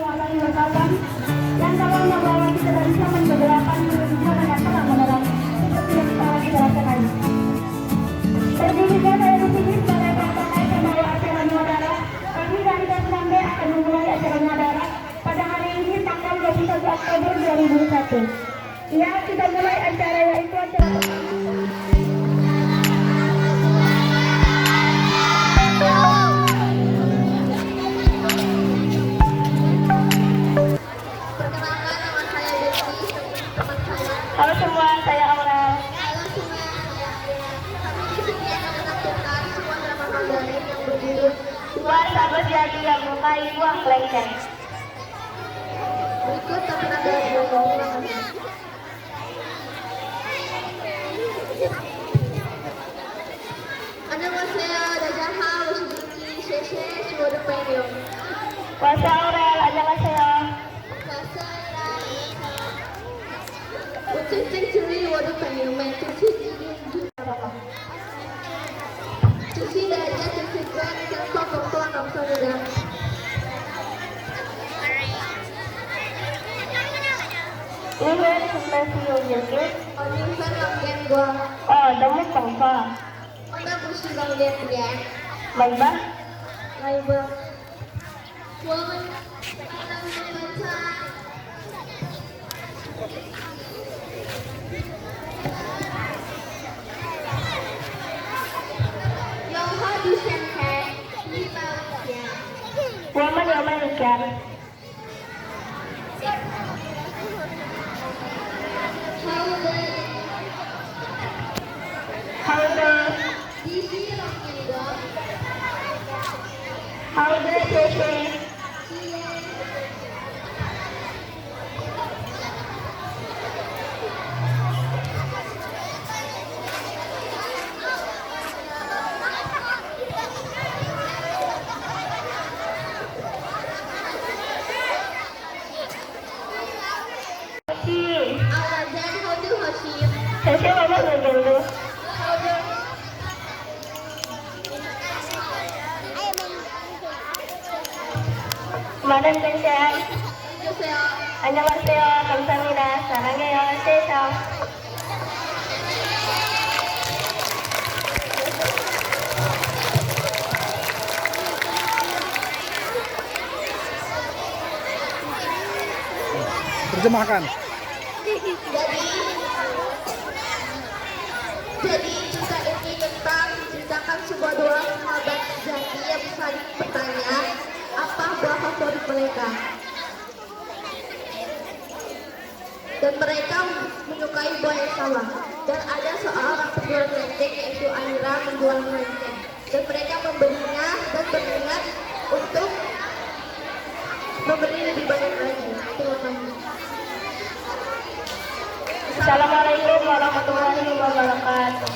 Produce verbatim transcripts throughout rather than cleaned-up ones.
Alaihi Wasallam, yang kalau membawa kita dari zaman kegelapan menuju zaman yang terang benderang, seperti yang kita lagi rasakan. Berdirinya saya di sini sebagai pelaksana pembawa acara muadara, kami dari Dasnambe akan memulai acara muadara pada hari ini, tanggal dua puluh satu Oktober dua ribu dua puluh satu. Ya, kita mulai acara, yaitu acara pertama. Perkenalkan, nama saya Desi, teman saya. Halo semua, saya Aurel. Halo semua, saya Aurel. Kami di sini akan menampilkan sebuah drama Mandarin yang berjudul Dua Sahabat Jahil yang Melukai Buah Kelengkeng. Berikut tampilkan dari Aurel. 안녕하세요. 다시 한번 모시기谢谢주어도 penyo. Wasa Aurel, 안녕하세요. Wasa Ira. Ucing cing curi wadu pen yumen cing cing curi. Cing cing dah aja cing cing curi cing cong cong cong cong cong cong. Ini sebelah sini jadi. Oh, ini kan yang gua. Oh, kamu tongfa. Mana kursi bang dia dia? Baik bah. Baik bah. Woman, woman, ikan. Haude. Haude, Cece. Hoshi. Al-Azan, how do Hoshi? Hoshi, mama nunggu. How do? Madam Tencen. 안녕하세요. 안녕하세요. 감사합니다. 사랑해요. 세상. Terjemahkan. Jadi, jadi cerita ini tentang menceritakan sebuah dua sahabat jahil yang saling bertanya apa buah favorit mereka. Dan mereka menyukai buah yang sama. Dan ada seorang penjual kelengkeng, yaitu Alira, menjual kelengkeng. Dan mereka membelinya dan berniat untuk membeli lebih banyak lagi. Terima kasih. Assalamualaikum warahmatullahi wabarakatuh.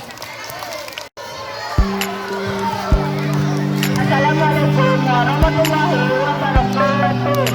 Assalamualaikum warahmatullahi wabarakatuh.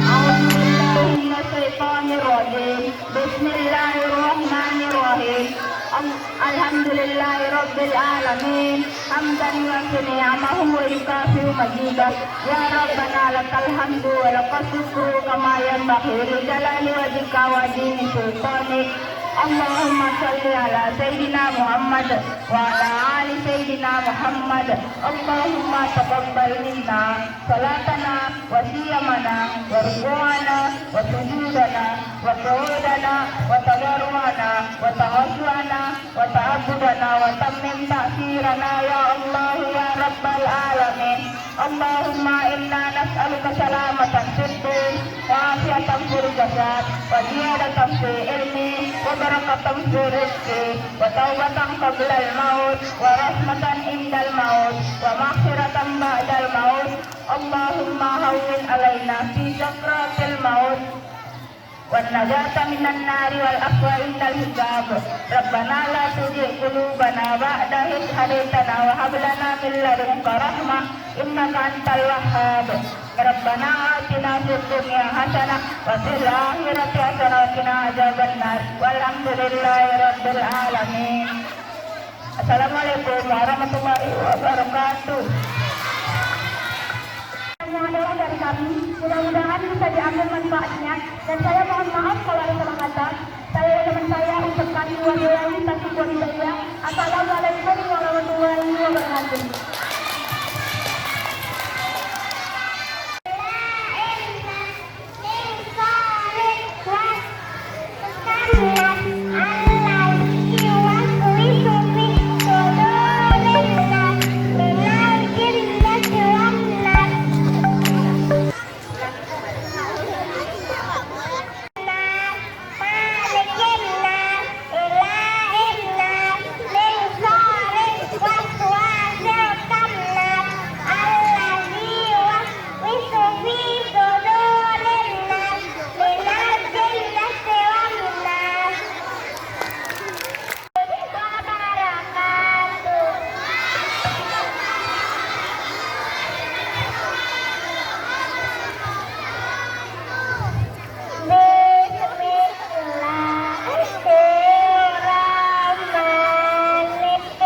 A'udzubillahi minasyaitonirrajim. Bismillahirrahmanirrahim. Al-, alhamdulillahi rabbil alamin. Hamdan yuwafi ni'amahu wa yukafi'u mazidah. Ya Rabbana lakal hamdu wa lakal syukru kama yanbaghi li jalali wajhika wa 'azimi sultanik. Allahumma shalli ala Sayyidina Muhammad wa ala ali Sayyidina Muhammad. Allahumma taqabbal minna salatana wa siyamana wa ruku'ana wa sujudana wa qu'udana wa tadarru'ana wa tawassulana wa ta'abbudana wa tammim ta'sirana ya Allah ya Rabbal alamin. Allahumma inna nas'aluka salamatan fid din wa afiatan fil jasad wa ziyadatan fil ilmi wa barakatan fil rizqi wa taubatan qablal maut wa rahmatan indal maut wa maghfiratan ba'dal maut. Allahumma hawwin alaina fi sakratil maut. Wan najata minan nari wal afwa indal hisab. Rabbana la tuzigh qulubana ba'da idh hadaytana wa hab lana min ladunka rahmah innaka antal wahhab. Rabbana atina fid dunya hasanah wa fil akhirati hasanah wa qina adzabannar. Walhamdulillahi rabbil alamin. Assalamualaikum warahmatullahi wabarakatuh. Kami, mudah-mudahan bisa diambil manfaatnya, dan saya mohon maaf kalau ada salah kata. Saya ucapkan saya ucapkan wabillahi taufiq wal hidayah. Assalamualaikum warahmatullahi wabarakatuh.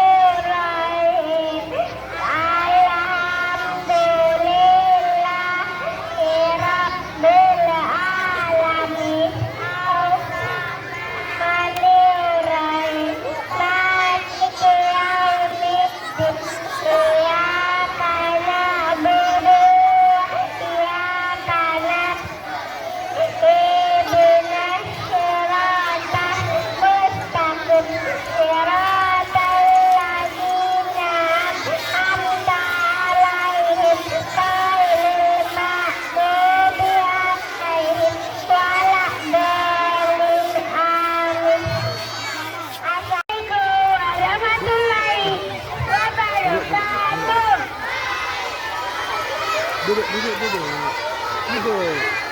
Bismillahirrahmanirrahim. Alhamdulillahirabbil alamin. Arrahmanirrahim. Maliki yaumiddin. Iyyaka na'budu wa iyyaka nasta'in. Ihdinas siratal mustaqim. Siratal ladzina an'amta 'alaihim, ghairil maghdubi 'alaihim waladdallin. Amin. Assalamualaikum warahmatullahi wabarakatuh. Duduk, duduk, duduk. Duduk.